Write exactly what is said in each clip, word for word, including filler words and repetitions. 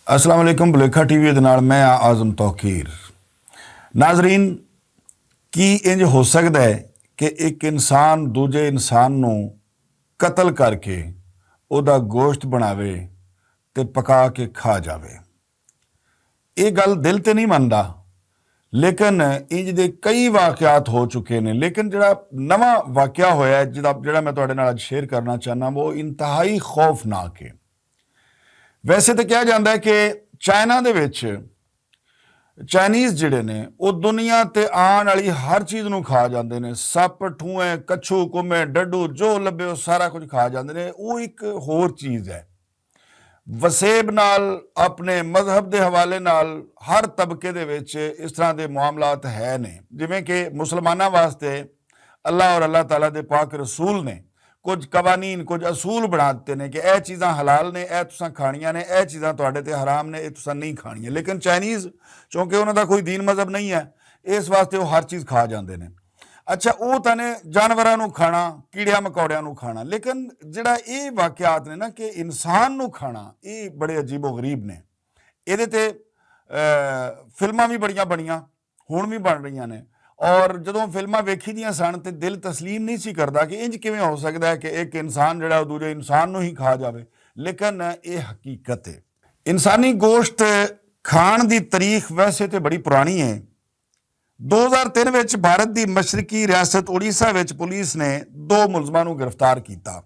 السلام علیکم، بلیکھا ٹی وی دے نال میں ہاں اعظم توقیر۔ ناظرین، کی انج ہو سکدا ہے کہ ایک انسان دوجے انسان نوں قتل کر کے اوہدا گوشت بناوے تے پکا کے کھا جاوے؟ ایہہ گل دل تے نہیں مندا، لیکن انج دے کئی واقعات ہو چکے نے۔ لیکن جڑا نواں واقعہ ہویا ہے، جڑا میں تہاڈے نال اج شیئر کرنا چاہنا، وہ انتہائی خوفناک ہے۔ ویسے تے کہا جاندا ہے کہ چائنا دے وچ چائنیز جڑے نے، او دنیا تے آن والی ہر چیز نوں کھا جاندے نے۔ سپ، ٹھوئیں، کچھو، کمے، ڈڈو، جو لبے، او سارا کچھ کھا جاندے نے۔ او ایک ہور چیز ہے۔ وسیب نال، اپنے مذہب دے حوالے نال، ہر طبقے دے وچ اس طرح دے معاملات ہے نے۔ جویں کہ مسلماناں واسطے اللہ اور اللہ تعالیٰ دے پاک رسول نے کچھ قوانین، کچھ اصول بنا دتے نے کہ اے چیزاں حلال نے، اے تساں کھانیاں نے، اے چیزاں تہاڈے تے حرام نے، اے تساں نہیں کھانیاں۔ لیکن چائنیز، چونکہ انہاں دا کوئی دین مذہب نہیں ہے، اس واسطے وہ ہر چیز کھا جاندے نے۔ اچھا، وہ تاں نے جانوراں نوں کھانا، کیڑیاں مکوڑیاں نوں کھانا، لیکن جڑا اے واقعات نے نا کہ انسان نوں کھانا، اے بڑے عجیب و غریب نے۔ ایہدے تے فلماں وی بڑیاں بنیاں، ہن وی بن رہیاں نے۔ اور جدوں فلماں ویکھی دیاں سن تے دل تسلیم نہیں سی کردا کہ انج کیویں ہو سکدا ہے کہ ایک انسان جڑا او دوجے انسان نوں ہی کھا جاوے۔ لیکن اے حقیقت ہے۔ انسانی گوشت کھان دی تاریخ ویسے تے بڑی پرانی ہے۔ دو ہزار تین وچ بھارت دی مشرقی ریاست اوڈیشہ وچ پولیس نے دو ملزماں نوں گرفتار کیتا،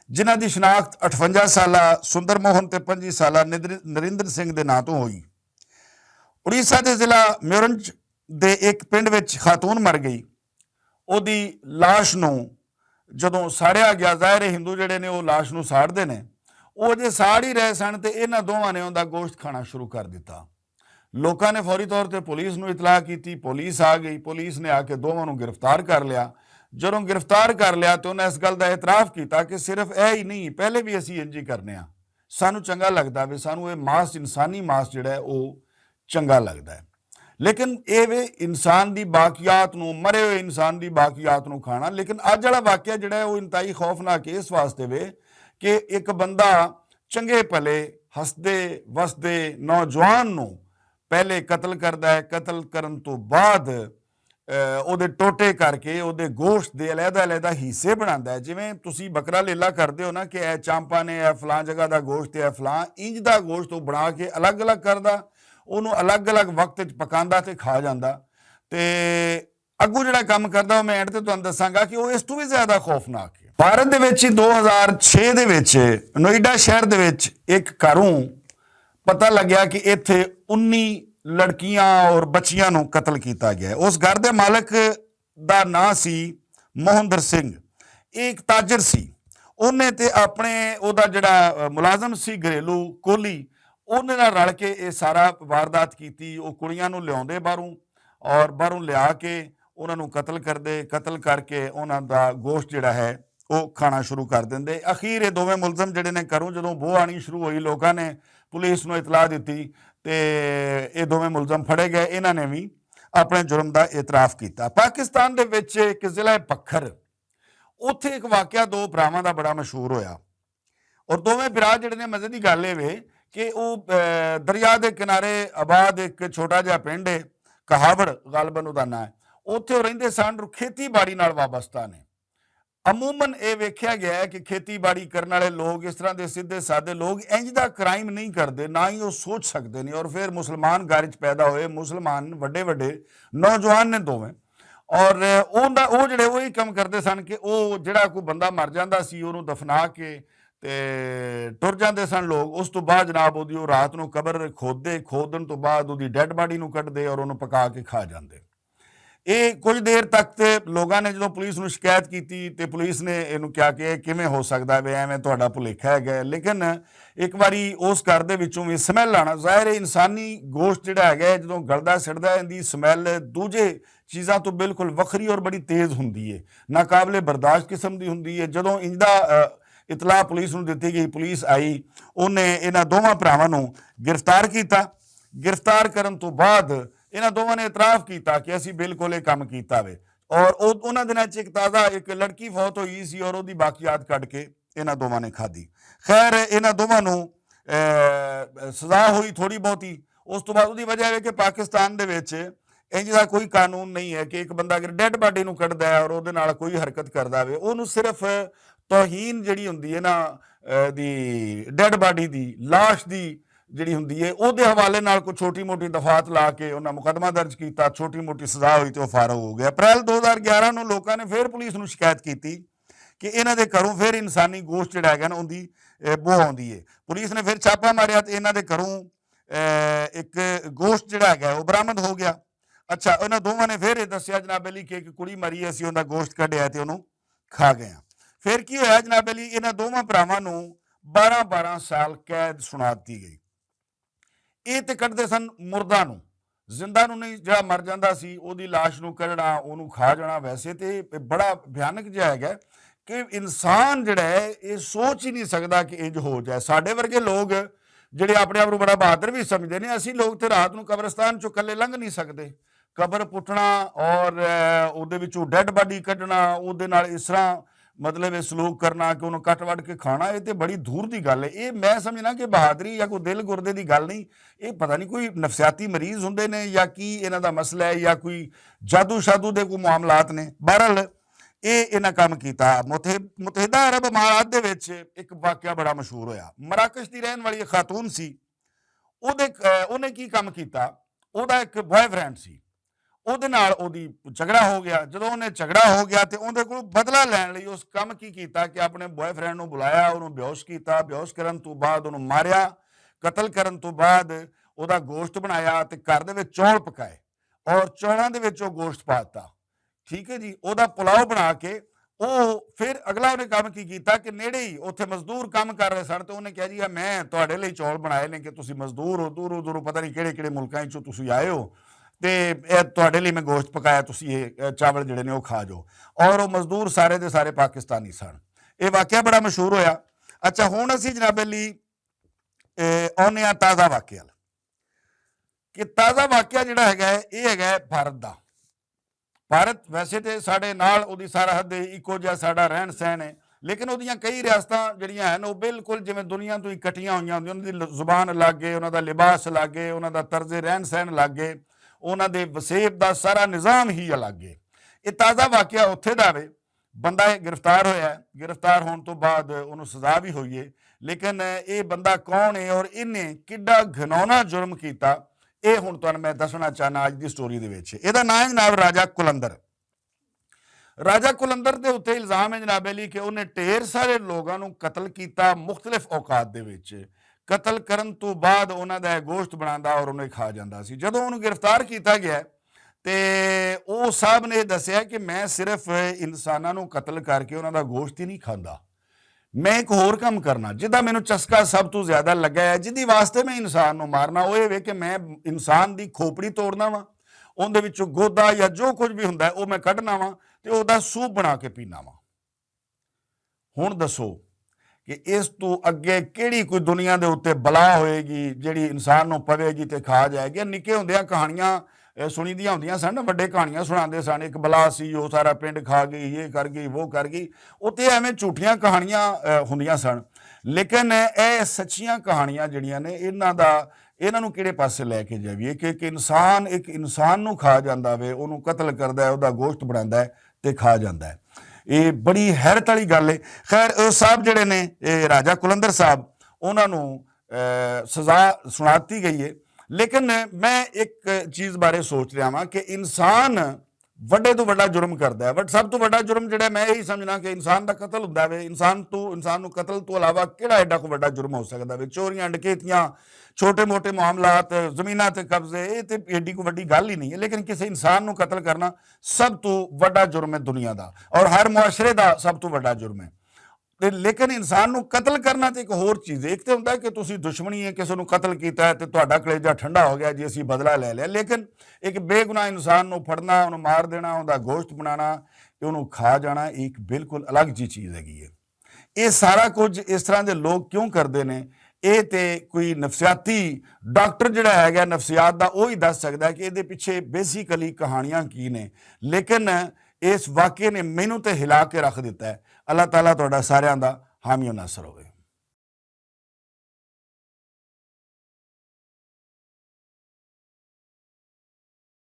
جنہاں دی شناخت اٹھونجا سالہ سندر موہن تے پنجی سالہ نریندر سنگھ دے ناں توں ہوئی۔ اوڈیشہ دے ضلع میورنج دے ایک پنڈ وچ خاتون مر گئی۔ اوہدی لاش نوں جدوں ساڑیا گیا، ظاہر ہے ہندو جڑے نے او لاش نوں ساڑدے نے، او اجے ساڑ ہی رہے سن تے انہاں دوواں نے اوندا گوشت کھانا شروع کر دتا۔ لوکاں نے فوری طور تے پولیس نوں اطلاع کیتی، پولیس آ گئی، پولیس نے آ کے دوواں نوں گرفتار کر لیا۔ جدوں گرفتار کر لیا تے انہاں اس گل دا اعتراف کیتا کہ صرف اے ہی نہیں، پہلے وی اسی انجی کرنے آں، سانوں چنگا لگدا وے، سانوں اے ماس، انسانی ماس جڑا ہے او چنگا لگدا ہے۔ لیکن اے وے انسان دی باقیات نوں، مرے ہوئے انسان دی باقیات نوں کھانا۔ لیکن اج والا واقعہ جڑا ہے او انتہائی خوفناک ہے اس واسطے وے کہ ایک بندہ چنگے پلے، ہسدے وسدے نوجوان نوں پہلے قتل کردا ہے، قتل کرن توں بعد او دے ٹوٹے کر کے او دے گوشت دے علیحدہ علیحدہ حصے بناندا ہے۔ جویں تسی بکرا لیلا کردے ہو نا کہ اے چانپاں نے، اے فلاں جگہ دا گوشت ہے، اے فلاں انج دا گوشت او بنا کے الگ الگ کردا، اونوں الگ الگ وقت وچ پکاندا تے کھا جاندا۔ تے اگوں جڑا کم کردا او میں اینڈ تے تہانوں دساں گا کہ او اس توں وی زیادہ خوفناک ہے۔ بھارت دے وچ دو ہزار چھ دے وچ نوئیڈا شہر دے وچ ایک گھروں پتہ لگیا کہ ایتھے انی لڑکیاں اور بچیاں نوں قتل کیتا گیا ہے۔ اس گھر دے مالک دا ناں سی موہندر سنگھ، ایک تاجر سی۔ اوہنے تے اپنے اوہدا جڑا ملازم سی گھریلو کوہلی، اوہنے نال رل کے ایہہ سارا واردات کیتی۔ او کڑیاں نوں لیاوندے باہروں، اور باہروں لیا کے انہاں نوں قتل کردے، قتل کر کے انہاں دا گوشت جڑا ہے او کھانا شروع کر دیندے۔ اخیر ایہہ دوویں ملزم جڑے نے گھروں جدوں بو آنی شروع ہوئی، لوکاں نے پولیس نوں اطلاع دتی تے ایہہ دوویں ملزم پھڑے گئے۔ انہاں نے وی اپنے جرم دا اعتراف کیتا۔ پاکستان دے وچ اک ضلع پکھر، اتھے اک واقعہ دو بھراواں دا بڑا مشہور ہویا۔ اور دوویں بھرا جڑے نے، مزے دی گل اے وے کہ او دریا دے کنارے آباد اک چھوٹا جیہا پنڈ اے، کہاوڑ غالباً اوہدا ناں اے۔ اتھے او رہندے سن، کھیتی باڑی نال وابستہ نے۔ عموماً اے ویکھیا گیا اے کہ کھیتی باڑی کرن آلے لوگ، اس طرح دے سیدھے سادے لوگ انج دا کرائم نہیں کردے، نہ ہی او سوچ سکدے نے۔ اور فیر مسلمان گھر وچ پیدا ہوئے، مسلمان وڈے وڈے نوجوان نے دوویں۔ اور او جڑے اوہی کم کردے سن کہ او جڑا کوئی بندہ مر جاندا سی، اوہنوں دفنا کے تے ٹر جاندے سن لوگ۔ اس توں بعد جناب اوہدی او رات نوں قبر کھودے، کھودن توں بعد اوہدی ڈیڈ باڈی نوں کڈدے اور اوہنوں پکا کے کھا جاندے۔ اے کچھ دیر تک تے لوگاں نے جدوں پولیس نوں شکایت کیتی تے پولیس نے اینوں کہا کہ اے کیویں ہو سکدا وے، ایویں تہاڈا بھلیکھا ہے گیا۔ لیکن اک واری اس گھر دے وچوں وی سمیل آنا، ظاہر ہے انسانی گوشت جڑا ہے گیا جدوں گلدا سڑدا ہے، ایندی سمیل دوجے چیزاں توں بالکل وکھری اور بڑی تیز ہوندی ہے، ناقابل برداشت قسم دی ہوندی ہے۔ جدوں انج دا اطلاع پولیس نوں دتی گئی، پولیس آئی، انہاں نے انہاں دوواں بھراواں نوں گرفتار کیتا۔ گرفتار کرن توں بعد انہاں دوواں نے اعتراف کیتا کہ اسی بالکل اے کم کیتا وے۔ اور انہاں دناں چ اک تازہ اک لڑکی فوت ہوئی سی اور اوہدی باقیات کڈ کے انہاں دوواں نے کھادی۔ خیر، انہاں دوواں نوں سزا ہوئی تھوڑی بہت ہی۔ اس توں بعد اودی وجہ ہے کہ پاکستان دے وچ انج دا کوئی قانون نہیں ہے کہ ایک بندہ اگر ڈیڈ باڈی نوں کڈدا ہے اور اودے نال کوئی حرکت کردا ہوئے، اونوں صرف توہین جڑی ہوندی ہے نا، دی ڈیڈ باڈی دی، لاش دی جڑی ہوندی ہے، اودے حوالے نال کوئی چھوٹی موٹی دفعات لا کے انہاں مقدمہ درج کیتا، چھوٹی موٹی سزا ہوئی تے او فارغ ہو گیا۔ اپریل دو ہزار گیارہ نوں لوکاں نے فیر پولیس نوں شکایت کیتی کہ انہاں دے گھروں فیر انسانی گوشت جڑا ہے نا اوندی بو آندی ہے۔ پولیس نے فیر چھاپا ماریا تے انہاں دے گھروں ایک گوشت جڑا ہے او برآمد ہو گیا۔ اچھا، انہاں دوواں نے فیر ایہہ دسیا جناب علی کہ ایک کڑی ماری اسی اوندا گوشت کڈیا تے اونوں کھا گئے ہاں۔ فیر کی ہویا جناب علی؟ انہاں دوواں بھراواں نوں بارہ بارہ سال قید سنا دتی گئی۔ ایہہ تے کڈدے سن مرداں نوں، زندہ نوں نہیں۔ جیہڑا مر جاندا سی اوہدی لاش نوں کڈنا، اوہنوں کھا جانا۔ ویسے تے بڑا بھیانک جیہا ہے کہ انسان جیہڑا ہے ایہہ سوچ ہی نہیں سکدا کہ انج ہو جائے۔ ساڈے ورگے لوگ جیہڑے اپنے آپ نوں بڑا بہادر وی سمجھدے نے، اسی لوگ تے رات نوں قبرستان چوں کلے لنگ نہیں سکدے۔ قبر پٹنا اور اوہدے وچوں ڈیڈ باڈی کڈنا، اوہدے نال اس طرح مطلب ایہہ سلوک کرنا کہ انہوں کٹ وڈ کے کھانا، ایہہ تے بڑی دور دی گل ہے۔ ایہہ میں سمجھنا کہ بہادری یا کوئی دل گردے دی گل نہیں، ایہہ پتہ نہیں کوئی نفسیاتی مریض ہوندے نے یا کی انہاں دا مسئلہ ہے یا کوئی جادو شادو دے کوئی معاملات نے۔ بہرحال ایہہ انہاں کم کیتا۔ متحدہ عرب امارات دے وچ ایک واقعہ بڑا مشہور ہویا۔ مراکش دی رہن والی ایک خاتون سی، اوہدے اوہنے کی کم کیتا؟ اوہدا ایک بوائے فرینڈ سی، اوہدے نال اوہدی جھگڑا ہو گیا۔ جدوں اوہنے جھگڑا ہو گیا تے اوہدے کولوں بدلا لین لئی اس کم کی کیتا کہ اپنے بوائے فرینڈ نوں بلایا، اوہنوں بیہوش کیتا، بیہوش کرن توں بعد اوہنوں ماریا، قتل کرن توں بعد اوہدا گوشت بنایا تے گھر دے وچ چول پکائے اور چولاں دے وچ او گوشت پاتا۔ ٹھیک ہے جی، اوہدا پلاؤ بنا کے او فیر اگلا اوہنے کم کی کیتا کہ نیڑے ہی اتھے مزدور کم کر رہے سن تے اوہنے کہیا جی میں تہاڈے لئی چول بنائے نے کہ تسی مزدور ہو، دوروں دوروں پتہ نہیں کہڑے کہڑے ملکاں وچوں تسی آئے ہو، تے اے تہاڈے لئی میں گوشت پکایا، تسی اے چاول جیہڑے نے او کھا جاؤ۔ اور او مزدور سارے دے سارے پاکستانی سن۔ اے واقعہ بڑا مشہور ہویا۔ اچھا، ہن اسی جناب علی اوہنے آں تازہ واقعہ ال کہ تازہ واقعہ جیہڑا ہے گا اے ہے گا بھارت دا۔ بھارت ویسے تے ساڈے نال اوہدی سرحد اکو جیہا ساڈا رہن سہن ہے، لیکن اوہدیاں کئی ریاستاں جیہڑیاں ہیں او بالکل جیویں دنیا توں ہی کٹیاں ہوئیاں ہوندیاں، انہاں دی زبان الگ ہے، انہاں دا لباس الگ ہے، انہاں دا طرز رہن سہن الگ ہے، انہاں دے وسیب دا سارا نظام ہی الگ ہے۔ ایہہ تازہ واقعہ اتھے دا وے۔ بندہ گرفتار ہویا ہے، گرفتار ہون توں بعد انہوں سزا وی ہوئی ہے، لیکن ایہہ بندہ کون ہے اور انہیں کڈا گھنونا جرم کیتا؟ ایہہ ہن تہانوں میں دسنا چاہنا اج دی سٹوری دے وچ۔ ایہدا ناں ہے جناب راجہ کلندر۔ راجہ کلندر دے اتے الزام ہے جناب علی کہ انہیں ڈھیر سارے لوگاں نوں قتل کیتا مختلف اوقات دے وچ۔ قتل کرن توں بعد انہاں دا گوشت بناندا اور انہیں کھا جاندا سی۔ جدوں انہوں گرفتار کیتا گیا تے او صاحب نے دسیا کہ میں صرف انساناں نوں قتل کر کے انہاں دا گوشت ہی نہیں کھاندا۔ میں ایک ہور کم کرنا جدا مینوں چسکا سب توں زیادہ لگا ہے، جدی واسطے میں انسان نوں مارنا، او ایہہ وے کہ میں انسان دی کھوپڑی توڑنا واں، اوہدے وچوں گودا یا جو کچھ وی ہوندا ہے او میں کڈنا واں تے اوہدا سوپ بنا کے پینا واں۔ ہن دسو کہ اس توں اگے کیہڑی کوئی دنیا دے اتے بلا ہوئے گی جیہڑی انسان نوں پوے گی تے کھا جائے گی؟ نکے ہوندیاں کہانیاں سنیدیاں ہوندیاں سن، وڈے کہانیاں سناندے سن، اک بلا سی او سارا پنڈ کھا گئی، ایہہ کر گئی، وہ کر گئی۔ اتے ایویں جھوٹیاں کہانیاں ہوندیاں سن۔ لیکن ایہہ سچیاں کہانیاں جیہڑیاں نے انہاں دا انہاں نوں کیہڑے پاسے لے کے جاویے کہ اک انسان اک انسان نوں کھا جاندا وے، انہوں قتل کردا ہے، اوہدا گوشت بناندا ہے تے کھا جاندا ہے۔ ایہہ بڑی حیرت والی گل ہے۔ خیر او صاحب جیہڑے نے راجہ کلندر صاحب، انہاں نوں سزا سنا دتی گئی ہے۔ لیکن میں اک چیز بارے سوچ رہا واں کہ انسان وڈے توں وڈا جرم کردا ہے، بٹ سب توں وڈا جرم جیہڑا میں ایہہ سمجھنا کہ انسان دا قتل ہوندا وے۔ انسان توں انسان نوں قتل توں علاوہ کیہڑا ایڈا کوئی وڈا جرم ہو سکدا وے؟ چوریاں، ڈکیتیاں، چھوٹے موٹے معاملات، زمیناں تے قبضے، ایہہ تے ایڈی کوئی وڈی گل ہی نہیں ہے، لیکن کسے انسان نوں قتل کرنا سب توں وڈا جرم ہے دنیا دا، اور ہر معاشرے دا سب توں وڈا جرم ہے۔ لیکن انسان نوں قتل کرنا تے اک ہور چیز ہے۔ اک تے ہوندا ہے کہ تسی دشمنی ہے، کسے نوں قتل کیتا ہے تے تہاڈا کلیجہ ٹھنڈا ہو گیا جی، اسی بدلہ لے لیا، لیکن اک بے گناہ انسان نوں پھڑنا، انہوں مار دینا، اوندا گوشت بنانا، تے انہوں کھا جانا، اک بالکل الگ جی چیز ہے گی ہے۔ ایہہ سارا کچھ اس طرح دے لوگ کیوں کردے نے؟ ایہہ تے کوئی نفسیاتی ڈاکٹر جیہڑا ہے گیا نفسیات دا، اوہی دس سکدا ہے کہ ایہدے پچھے بیسیکلی کہانیاں کی نے۔ لیکن اس واقعے نے مینوں تے ہلا کے رکھ دتا ہے۔ اللہ تعالیٰ تہاڈا ساریاں دا حامی و ناصر ہووے۔